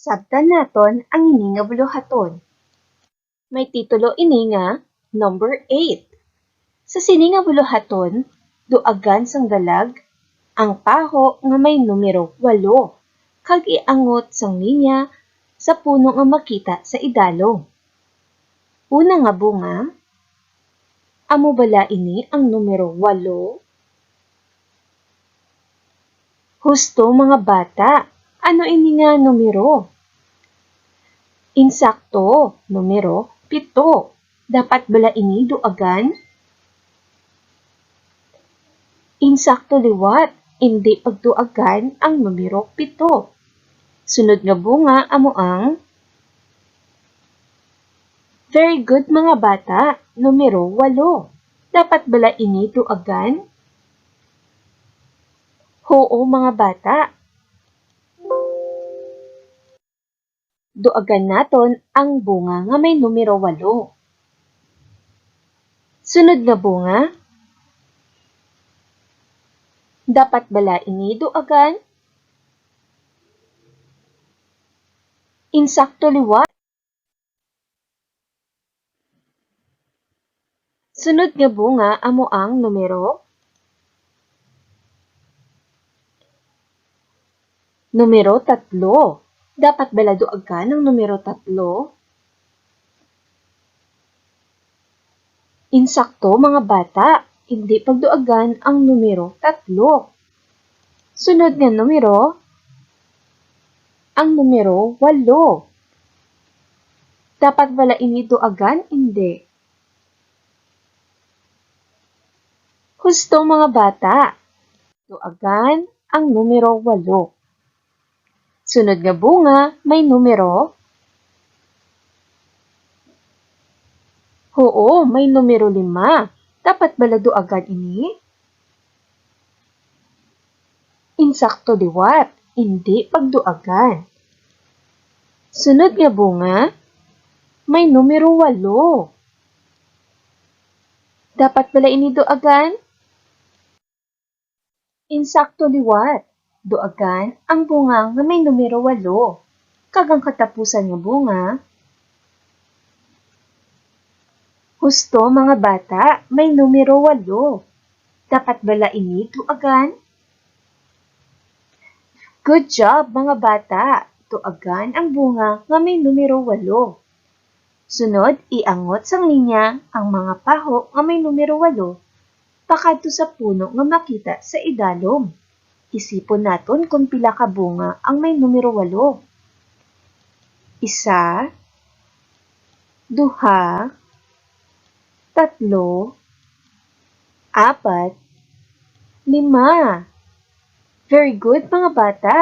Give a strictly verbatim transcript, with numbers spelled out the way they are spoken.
Sabtan naton ang ini nga buluhaton. May titulo ini nga number eight. Sa sini nga buluhaton, duagan sang dalag ang paho nga may numero walo, kag iangot sang linya sa puno nga makita sa idalom. Una nga bunga, amo bala ini ang numero walo? Husto, mga bata, ano ini nga numero? Insakto, numero pito. Dapat bala ini duagan? Insakto liwat, indi pagduagan ang numero pito. Sunod nga bunga amo ang Very good, mga bata, numero walo. Dapat bala ini duagan? Huo, mga bata. Duagan naton ang bunga nga may numero walo. Sunod nga bunga, dapat bala ini duagan? Insakto liwat. Sunod nga bunga amo ang numero? Numero tatlo. Dapat bala duagan ang numero tatlo? Insakto, mga bata, hindi pagduagan ang numero tatlo. Sunod nga numero, ang numero walo. Dapat bala ini duagan? Indi. Husto, mga bata. Duagan ang numero walo. Sunod nga bunga, may numero? Huo, may numero lima. Dapat bala duagan ini? Insakto liwat, indi pagduagan. Sunod nga bunga, may numero walo. Dapat bala ini duagan? Insakto liwat. Duagan ang bunga nga may numero walo. Kag ang katapusan nga bunga, husto, mga bata, may numero walo. Dapat bala ini duagan? Good job, mga bata. Duagan ang bunga nga may numero walo. Sunod, iangot sang linya ang mga paho nga may numero walo pakadto sa puno nga makita sa idalom. Isipon naton kon pila ka bunga ang may numero walo. Isa, duha, tatlo, apat, lima. Very good, mga bata.